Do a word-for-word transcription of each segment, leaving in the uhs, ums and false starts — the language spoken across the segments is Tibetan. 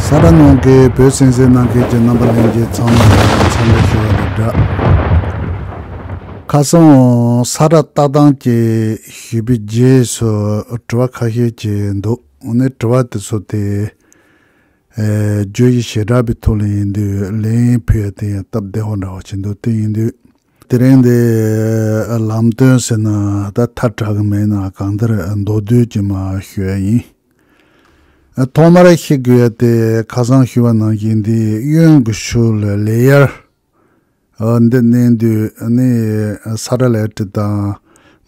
ས་ཁྲ་ནང་གི་བོད་གསན་གཟིགས་གནང་མཁན་གྱི་རྣམ་པ་ལྷན་རྒྱས་ཚང་མ་འཚམས་འདྲི་ཞུ་བ་དང་སྦྲགས། ཁ་སང་ས་ཁྲ་ལྟ་སྟངས་ཀྱི་ཞུས་པའི་རྗེས་སུ་དྲི་བ་ཁ་ཤས་ཅིག་འདུག་འོ་ནི་དྲི་བ་དེ་ཚོ་དེ་ཨེ་བརྗོད་གཞི་བྱེ་བྲག་པའི་ཐོག་ལ་ཡིན་དུས་ལན་ཕུལ་ཡ་དེ་ཡང་སྟབས་བདེ་བོ་འདྲ་བ་ཅིག་འདུག་དེ་ཡིན་དུས་དེ་རིང་འདི་ལམ་སྟོན་ཟེར་ན་ད་ཐལ་དྲག་གི་མེད་ན་གང་ལྟར་མདོར་བསྡུས་ཀྱིས་མར་ཞུ་ཡ་ཡིན། ཐོག་མར་ཤེས་དགོས་ཡ་དེ་ཁ་སང་ཞུས་པ་ནང་བཞིན་འདི་གཡོན་གྱི་ཕྱོགས་ལ་ལེ་ཡར་འདི་མནན་དུས་ནི་ས་ཁྲ་ལེ་ཊི་དང་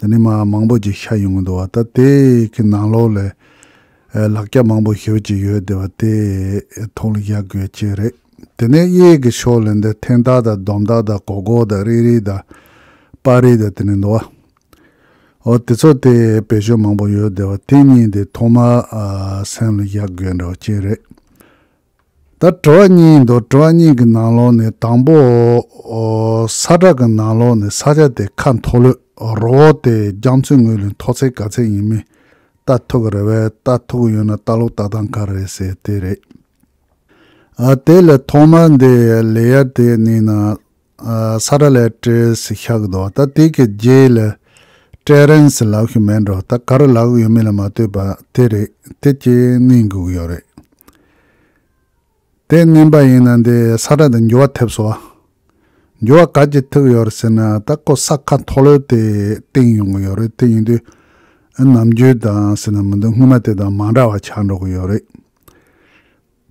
དེ་ནི་མ་མང་པོ་ཅིག་ཤར་ཡོང་གི་འདུག་བ། ད་དེ་གི་ནང་ལོགས་ལ་ལག་ཆ་མང་པོ་ཞེ་པོ་ཅིག་ཡོད་བསྡད་པ་དེ་མཐོང་ལ་བཞག་དགོས་ཅིག་རེད། དེ་ནས་གཡས་ཀྱི་ཕྱོགས་ལ་འདི་འཐེན་ཐག་དང་སྡོམ་ཐག་དང་གོ་གོ་དང་རིལ་རིལ་དང་པར་རིལ་དང་དེ་ནི་འདུག་བ། འོ་དེ་ཚོ་དེ་བེད་སྤྱོད་མང་པོ་ཡོད་བསྡད་པ་དེ་གཉིས་དེ་ཐོག་མར་ཨ་སེམས་ལ་བཞག་དགོས་འདྲ་བ་ཅིག་རེད། ད་དྲི་བ་གཉིས་འདུག་དྲི་བ་གཉིས་ཀྱི་ནང་ལོགས་ནས་དང་པོ་ཨོ་ས་ཁྲ་གི་ནང་ལོགས་ནས་ས་ཆ་དེ་ཁ་མཐོ་ལོས་རི་བོ་དེ་རྒྱ་མཚོའི་ངོས་ལས་མཐོ་ཚད་ག་ཚད་ཡིན་མིན་ལྟ་ཐུབ་ཀྱི་རེད་པས། ལྟ་ཐུབ་ཀྱི་ཡོད་ན་ལྟ་ལོག་ལྟ་སྟངས་ག་རེ་རེད་ཟེར་དེ་རེད། ཨ་དེ་ལས་ཐོག་མར་འདི་ལེ་ཡར་དེ་ནི་ན་ཨ་ས་ཁྲ་ལེ་ཊི་ཟེར་ཤག་གི་འདུག་ད་དེ་གི་རྗེས་ལ་ཊེ་རེན་སི་ལབ་ཤིག་མེད་འགྲོ། ད་ག་རེ་ལབ་ཡོད་མེད་ལ་མ་ལྟོས་པ་དེ་རེད། དེ་ཅི་གནོན་དགོས་ཀྱི་ཡོད་རེད། དེ་གནོན་པ་ཡིན་ན་འདི་ས་ཁྲ་དེ་འགྱུར་བ་ཐེབས་སོང་བ། འགྱུར་བ་ག་ཅི་ཐེབས་ཡོད་རེད་ཟེར་ན་ད་ཁོ་ས་ཁ་མཐོ་ལོས་དེ་བཏིང་ཡོང་གི་ཡོད་རེད། དེ་ཡིན་དུས་ཨ་ནམ་རྒྱུན་དང་ཟེར་ན་མི་འདུག་སྔོན་མ་དེ་དང་མ་འདྲ་བ་ཆགས་འགྲོ་གི་ཡོད་རེད།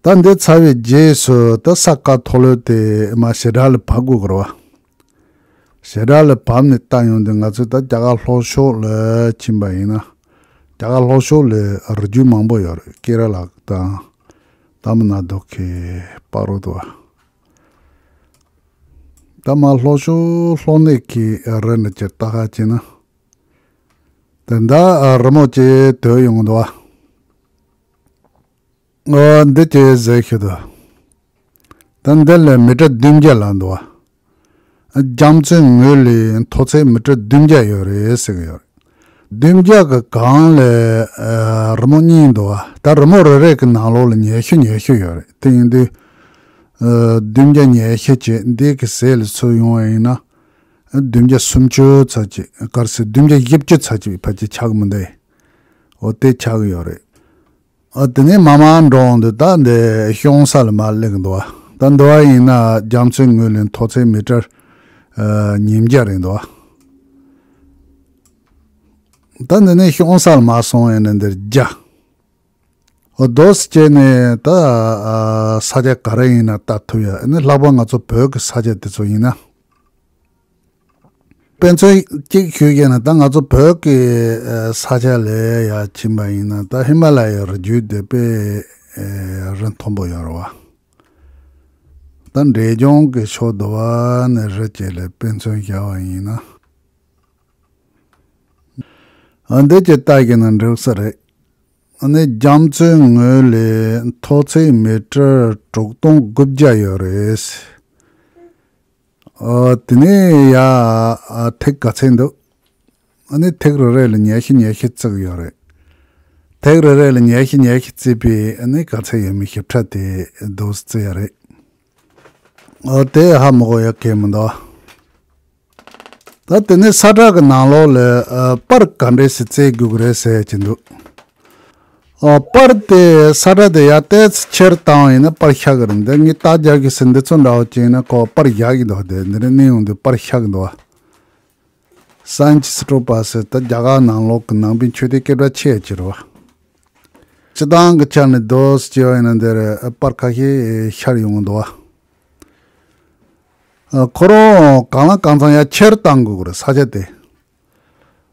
ད་འདི་ཚར་བའི་རྗེས་སུ་ད་ས་ཁ་མཐོ་ལོས་དེ་མ་ཞེ་དྲག་ལ་བབས་དགོས་ཀྱི་རེད་བ། ཞེ་དྲག་ལ་བབས་ནས་བལྟ་ཡོང་དུས་ང་ཚོས་ད་རྒྱ་གར་ལྷོ་ཕྱོགས་ལ་ཕྱིན་པ་ཡིན་ན་རྒྱ་གར་ལྷོ་ཕྱོགས་ལ་རི་རྒྱུད་མང་པོ་ཡོད་རེད། ཀེ་ར་ལ་དང་ཏ་མི་ན་ཌུ་གི་བར་དུ་བ། ད་མ་ལྷོ་ཕྱོགས་ལྷོ་སྣེ་གི་རི་འདི་ཅིག་ལྟ་ཁ་ཅིག་ན་དེ་འདྲ་རི་མོ་ཅིག་ཐོན་ཡོང་འདུག་བ། འོ་འདི་ཅི་ཟེར་ཤི་དོ། ད་འདི་ལ་མི་ཊར་བདུན་བརྒྱ་ལ་འདུག་བ། རྒྱ་མཚོའི་ངོས་ལས་མཐོ་ཚད་མི་ཊར་བདུན་བརྒྱ་ཡོད་རེད་ཟེར་གི་ཡོད་རེད། བདུན་བརྒྱ་གི་སྒང་ལ་ཨ་རི་མོ་གཉིས་འདུག་བ། ད་རི་མོ་རེ་རེ་གི་ནང་ལོགས་ལ་ཉི་ཤུ་ཉི་ཤུ་ཡོད་རེད། དེ་ཡིན་དུས་ཨ་བདུན་བརྒྱ་ཉི་ཤུ་བྱས་འདི་གི་ཟས་ལ་ཚུར་ཡོང་བ་ཡིན་ན་ཨ་བདུན་བརྒྱ་སུམ་ཅུ་ཚ་ཅིག་གར་སེ་བདུན་བརྒྱ་བཞི་བཅུ་ཚ་ཅིག་ཕལ་ཆེར་ཆགས་མི་འདུག་འོ་དེ་ཆགས་ཀྱི་ཡོད་རེད། ཨ་དེ་ནས་མར་མར་འགྲོ་འོང་དུས་ད་འདི་ཤོང་ས་ལ་མར་སླེབས་ཀྱི་འདུག་བ། ད་འདི་བ་ཡིན་ན་རྒྱ་མཚོའི་ངོས་ལས་མཐོ་ཚད་མི་ཊར་ཨ་ཉིས་བརྒྱ་རེད་འདུག་བ། ད་འདི་ནས་ཤོང་ས་ལ་མར་སོང་ཡིན་ན་འདིར་རྒྱ། འོ་དོ་སི་བྱས་ནས་ད་ཨ་ས་ཆ་ག་རེ་ཡིན་ན་ལྟ་ཐུབ་ཡ། ཨ་ནི་ལྷག་པར་ང་ཚོ་བོད་ཀྱི་ས་ཆ་དེ་ཚོ་ཡིན་ན། དཔེ་མཚོན་གཅིག་ཞུས་ཀྱང་ན་ད་ང་ཚོ་བོད་ཀྱི་ས་ཆ་ལ་ཡ་ཕྱིན་པ་ཡིན་ན་ད་ཧི་མ་ལ་ཡའི་རི་རྒྱུད་དེ་དཔེ་རི་མཐོན་པོ་ཡོད་རེད་བ། ད་འབྲས་ལྗོངས་ཀྱི་ཕྱོགས་དུ་བ་ནས་རི་བཅས་ལ་དཔེ་མཚོན་བཞག་པ་ཡིན་ན། ཨ་འདི་ཅི་ལྟ་ཀྱི་ན་འགྲིག་ས་རེད། ཨ་ནི་རྒྱ་མཚོའི་ངོས་ལས་མཐོ་ཚད་མི་ཊར་དྲུག་སྟོང་དགུ་བརྒྱ་ཡོད་རེད། ཨོ་དེ་ནས་ཡ་ཨ་ཐིག་ག་ཚད་འདུག་ཨ་ནི་ཐིག་རེ་རེ་ལ་ཉི་ཤུ་ཉི་ཤུ་བརྩིགས་ཡོད་རེད། ཐིག་རེ་རེ་ལ་ཉི་ཤུ་ཉི་ཤུ་བརྩིས་པས་ཨ་ནི་ག་ཚད་ཡོད་མེད་ཞིབ་ཕྲ་དེ་འདུག་བརྩི་ཡ་རེད། ཨོ་དེ་ཧ་མི་གོ་ཡ་གལ་མི་འདུག་ད་དེ་ནས་ས་ཁྲ་གི་ནང་ལོགས་ལ་ཨ་པར་ག་འདྲས་སེ་བཙལ་དགོས་ཀྱི་རེད་ཟེར་གྱི་འདུག་ཨ་པར་དེ་ས་ཁྲ་དེ་ཡར་ཏོག་ཙམ་ཆེར་བཏང་བ་ཡིན་ན་པར་ཤར་གི་རེད། འདི་ངས་རྟགས་རྒྱག་གི་ཟེར་འདི་ཚོ་འདྲ་བོ་ཅིག་ཡིན་ན་ཁོ་པར་བཞག་གི་འདུག་དེ་འདི་ནས་གནོན་ཡོང་དུས་པར་ཤར་གི་འདུག་སན་ཅི་སི་ཀྲོ་པ་ཟེར་ད་རྒྱ་གར་ནང་ལོགས་ཀྱི་ནང་པའི་ཆོས་སྡེ་སྐད་གྲགས་ཆེ་ཡ་ཅིག་རེད་བ། སྤྱི་བཏང་གི་ཆ་ནས་དོ་སི་ཅེ་བ་ཡིན་ན་འདིར་པར་ཁ་ཤས་ཤར་ཡོང་གི་འདུག་བ། ཁོ་རང་གང་ལ་གང་འཚམ་ཡ་ཆེར་བཏང་དགོས་ཀྱི་རེད་ས་ཆ་དེ།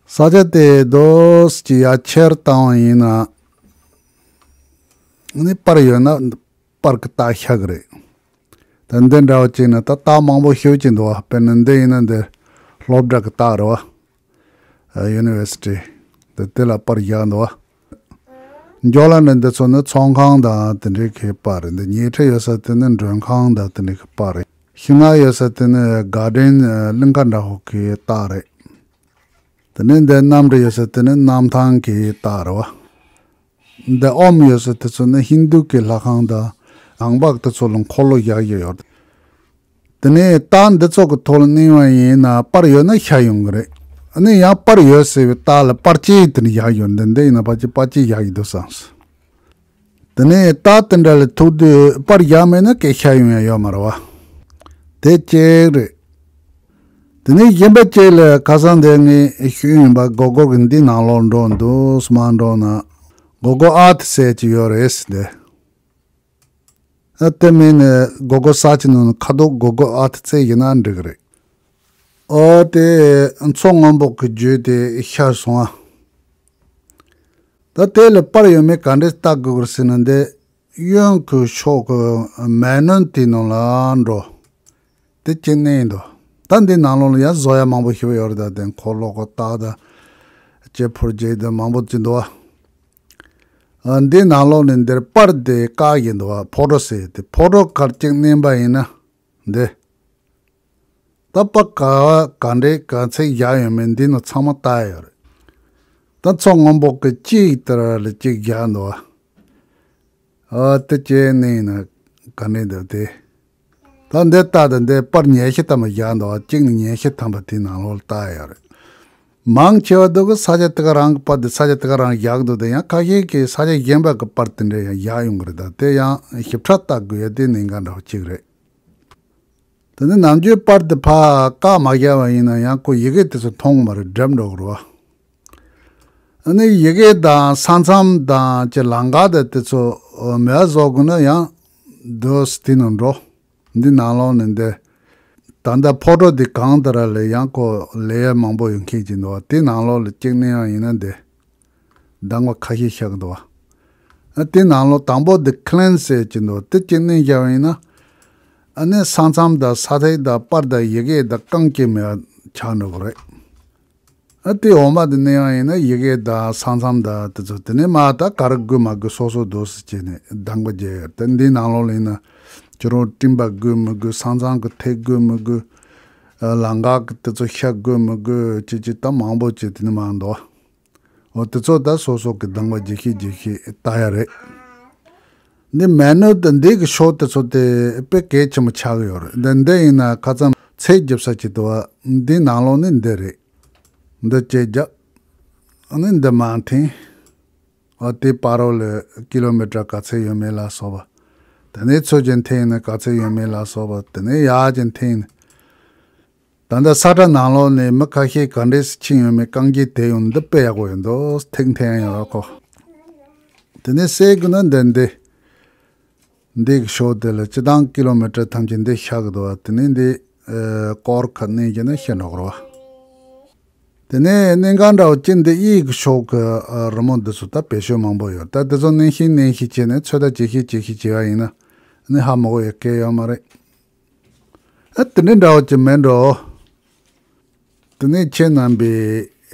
ས་ཆ་དེ་དོ་སི་ཅི་ཡ་ཆེར་བཏང་བ་ཡིན་ན། ནི་པར་ཡོད་ན་པར་གི་རྟགས་ཤར་གི་རེད། ད་འདི་འདྲ་བ་ཅིག་ན་ད་རྟགས་མང་པོ་ཤོད་ཀྱི་འདུག་བ། དཔེར་ན་འདི་ཡིན་ན་འདི་སློབ་གྲྭ་གི་རྟགས་རེད་བ། ཡུ་ནི་ཝར་སི་ཊི། འདི་དེ་ལ་པར་བཞག་འདུག་བ། མགྱོགས་ལ་ནི་འདི་ཚོ་ནི་ཚོང་ཁང་དང་དེ་འདྲའི་གི་པར་རེད། འདི་ཉལ་ཁྲི་ཡོད་ས་དེ་ནི་མགྲོན་ཁང་དང་དེ་འདྲའི་གི་པར་རེད། ཤིང་ནགས་ཡོད་ས་དེ་ནི་གར་ཌེན་གླིང་ག་འདྲ་བོ་གི་རྟགས་རེད། དེ་ནས་འདི་གནམ་གྲུ་ཡོད་ས་དེ་ནི་གནམ་ཐང་གི་རྟགས་རེད་བ། འདི་ཨོམ་ཡོད་ས་དེ་ཚོ་ནི་ཧིན་དུ་གི་ལྷ་ཁང་དང་ ལང་པ་དེ་ཚོ་ལ་འཁོར་ལོ་བཞག་གི་ཡོད། དེ་ནས་རྟ་འདི་ཚོ་གི་ཐོག་ལ་གནོན་པ་ཡིན་ན་པར་ཡོད་ན་ཤ་ཡོང་གི་རེད། ཨ་ནི་ཡང་པར་ཡོད་ཟེར་བའི་རྟ་ལ་པར་ལྕེ་དེ་ནས་བཞག་ཡོད། འདི་འདི་ཡིན་ན་ཕལ་ཆེར་པར་ལྕེ་བཞག་གི་འདུག་བསམས། དེ་ནས་རྟ་དེ་འདྲ་ལ་ཐུག་དུས་པར་བཞག་མེད་ན་སྐད་ཤ་ཡོང་ཡ་ཡོད་མ་རེད་བ། དེ་གཅིག་རེད། དེ་ནས་གཞན་པ་གཅིག་ལ་ཁ་སང་དེ་ངས་ཞུས་ཡིན་པ་སྒོར་སྒོར་གི་འདི་ནང་ལོགས་འགྲོ་འདུག་སྨ་འགྲོ་ན་སྒོར་སྒོར་ཨ་ཐི་ཟེར་གྱི་ཡོད་རེད་ཟེར་ཏེ། ཨ་དེ་མིན་ནས་སྒོར་སྒོར་ས་ཆ་ནང་ཁ་དོག་སྒོར་སྒོར་ཨ་ཐི་ཙེ་ཡིན་ན་འགྲིག་གི་རེད། ཨོ་དེ་མཚོ་སྔོན་པོ་གི་རྒྱུད་དེ་ཤར་སོང་ཨ། ད་དེ་ལ་པར་ཡོད་མེད་ག་འདྲས་བལྟ་དགོས་ཀྱི་ཟེར་ན་འདི་གཡོན་གྱི་ཕྱོགས་ཀྱི་མེ་ནོན་དེའི་ནང་ལ་འགྲོ། དེ་གཅིག་གནོན་འདུག་ད་འདི་ནང་ལོགས་ལ་ཡང་བཟོ་ཡ་མང་པོ་ཞིག་ཡོད་རེད། ད་དེ་འཁོར་ལོ་གི་རྟགས་དང་ལྕེ་ཕུར་རྒྱས་དང་མང་པོ་ཅིག་འདུག་བ། ཨ་འདི་ནང་ལོགས་ནས་འདིར་པར་དེ་བཀག་གི་འདུག་བ། ཕོ་ཊོ་ཟེར་དེ་ཕོ་ཊོ་གར་གཅིག་གནོན་པ་ཡིན་ན་འདི། ད་པར་ག་བ་ག་འདྲས་ག་ཚད་བཞག་ཡོད་མེད་འདི་ནི་ཚང་མ་བལྟ་ཡ་ཡོད་རེད། ད་མཚོ་སྔོན་པོ་གི་གཅིག་དེ་ར་ལ་གཅིག་བཞག་འདུག་བ། ཨ་དེ་གཅིག་གནོན་ན་ག་འདྲས་འདུག་དེ། ད་འདི་ལྟ་དང་འདི་པར་ཉི་ཤུ་ཐམ་པ་བཞག་འདུག་བ། གཅིག་ནི་ཉི་ཤུ་ཐམ་པ་དེའི་ནང་ལོགས་ལ་བལྟ་ཡ་ཡོད་རེད། མང་ཆེ་བ་འདུག་གི་ས་ཆ་དེ་ག་རང་གི་པར་དེ་ས་ཆ་དེ་ག་རང་བཞག་འདུག་དེ་ཡང་ཁ་ཤས་ཀྱིས་ས་ཆ་གཞན་པ་གི་པར་དེ་འདྲ་ཡང་བཞག་ཡོང་གི་རེད། ད་དེ་ཡང་ཞིབ་ཕྲ་བལྟ་དགོས་ཡ་དེ་གནད་འགག་འདྲ་བོ་གཅིག་རེད། དེ་ནས་ནམ་རྒྱུན་པར་དེ་ཕར་བཀག་མ་བཞག་པ་ཡིན་ན་ཡང་ཁོ་ཡི་གེ་དེ་ཚོ་མཐོང་གི་མ་རེད། འགྲིབ་འགྲོ་གི་རེད་བ། ཨ་ནི་ཡི་གེ་དང་ས་མཚམས་དང་ཅི་ལམ་ཁ་དང་དེ་ཚོ་མེད་པ་བཟོ་དགོས་ན་ཡང་འདུག་སེ་དེ་ནང་འགྲོ། འདི་ནང་ལོགས་ནས་འདི། ད་ལྟ་ཕོ་ཊོ་འདི་གང་དེ་ར་ལས་ཡང་ཁོ་ལེ་ཡར་མང་པོ་ཡོད་མཁན་ཅིག་འདུག་བ། དེ་ནང་ལོགས་ལ་གཅིག་གནོན་ཡང་ཡིན་ན་འདི། གདམ་ག་ཁ་ཤས་ཤར་གི་འདུག་བ། ཨ་དེ་ནང་ལོགས་དང་པོ་འདི་ཁི་ལེན་ཟེར་གྱི་འདུག་དེ་གཅིག་གནོན་བཞག་པ་ཡིན་ན། ཨ་ནི་ས་མཚམས་དང་ས་ཐིག་དང་པར་དང་ཡི་གེ་དང་རྐང་གཅིག་མེད་པ་ཆགས་འགྲོ་གི་རེད། ཨ་དེ་འོག་མ་དེ་གནོན་ཡང་ཡིན་ན་ཡི་གེ་དང་ས་མཚམས་དང་དེ་ཚོ་དེ་ནས་མ་ད་ག་རེ་དགོས་མ་དགོས་སོ་སོ་འདུག་སེ་བྱས་ནས་གདམ་ག་བརྒྱབ་ཡོད་རེད། དེ་འདིའི་ནང་ལོགས་ལ་ཡིན་ན་ཁྱོད་རང་སྤྲིན་པ་དགོས་མི་དགོས། ས་མཚམས་ཀྱི་ཐིག་དགོས་མི་དགོས། ཨ་ལམ་ཁ་གི་དེ་ཚོ་ཤར་དགོས་མི་དགོས་ཅི་ཅི་ད་མང་པོ་བྱས་དེ་ནས་མ་འདུག་འོ་དེ་ཚོ་ད་སོ་སོ་གི་གདམ་ག་བརྒྱབ་ཤེས་བརྒྱབ་ཤེས་བལྟ་ཡ་རེད། འདི་མེ་ནོན་དང་འདི་གི་ཕྱོགས་དེ་ཚོ་དེ་དཔེ་གལ་ཆེན་པོ་ཆགས་ཀྱི་ཡོད་རེད། འདི་འདི་ཡིན་ན་ཁ་ཚང་ཚད་རྒྱབ་ས་ཅིག་འདུག་བ། འདི་ནང་ལོགས་ནི་འདི་རེད། འདི་གཅིག་བརྒྱབ། ཨ་ནི་འདི་མར་འཐེན། འོ་དེ་བར་རོ་ལ་ཀི་ལོ་མི་ཊར་ག་ཚད་ཡོད་མེད་ལ་སོགས་པ། དེ་ནས་ཚུར་ཅིག་འཐེན་ན་ག་ཚད་ཡོད་མེད་ལ་སོགས་པ། དེ་ནས་ཡར་ཅིག་འཐེན་ན། ད་ལྟ་ས་ཁྲ་ནང་ལོགས་ནས་མི་ཁ་ཤས་ག་འདྲས་སེ་ཕྱིན་ཡོད་མེད་རྐང་རྗེས་དེད་ཡོང་འདི་དཔེ་ཡག་པོ་ཡོད་འདུག་ཐིག་འཐེན་ཡོད་ར་ཁོ། དེ་ནས་སེ་གི་ན་འདི་འདི། འདི་གི་ཕྱོགས་དེ་ལ་སྤྱི་བཏང་ཀི་ལོ་མི་ཊར་ཐམས་ཅད་འདི་ཤར་གི་འདུག་བ། དེ་ནས་འདི་ཨ་སྐོར་ཁ་གནོན་བྱས་ན་ཤར་འགྲོ་གི་རེད་བ། དེ་ནས་གནད་འགག་འདྲ་བོ་གཅིག་འདི་གཡས་ཀྱི་ཕྱོགས་ཀྱི་ཨ་རི་མོ་འདི་ཚོ་ད་བེད་སྤྱོད་མང་པོ་ཡོད། ད་འདི་ཚོ་གནོན་ཤིག་གནོན་ཤིག་བྱས་ནས་ཚོད་ལྟ་བྱེད་ཤིག་བྱེད་ཤིག་བྱས་པ་ཡིན་ན་ནི་ཧ་མ་གོ་ཡ་གལ་ཡོད་མ་རེད། ཨ་དེ་འདྲའི་འདྲ་བོ་ཅིག་མེད་འགྲོ། དེ་ནས་ཁྱེད་རྣམ་པས་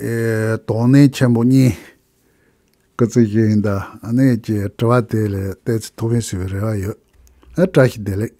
ཨེ་དོགས་གནས་ཆེན་པོ་གཉིས་སྐུ་རྩེད་ཞུ་ཡིན་ད། ཨ་ནི་ཀྱི་དྲི་བ་དེ་ལ་ཏོག་ཙམ་ཐུགས་ཕན་གསོས་པའི་རེ་བ་ཡོད། ཨ་བཀྲ་ཤིས་བདེ་ལེགས།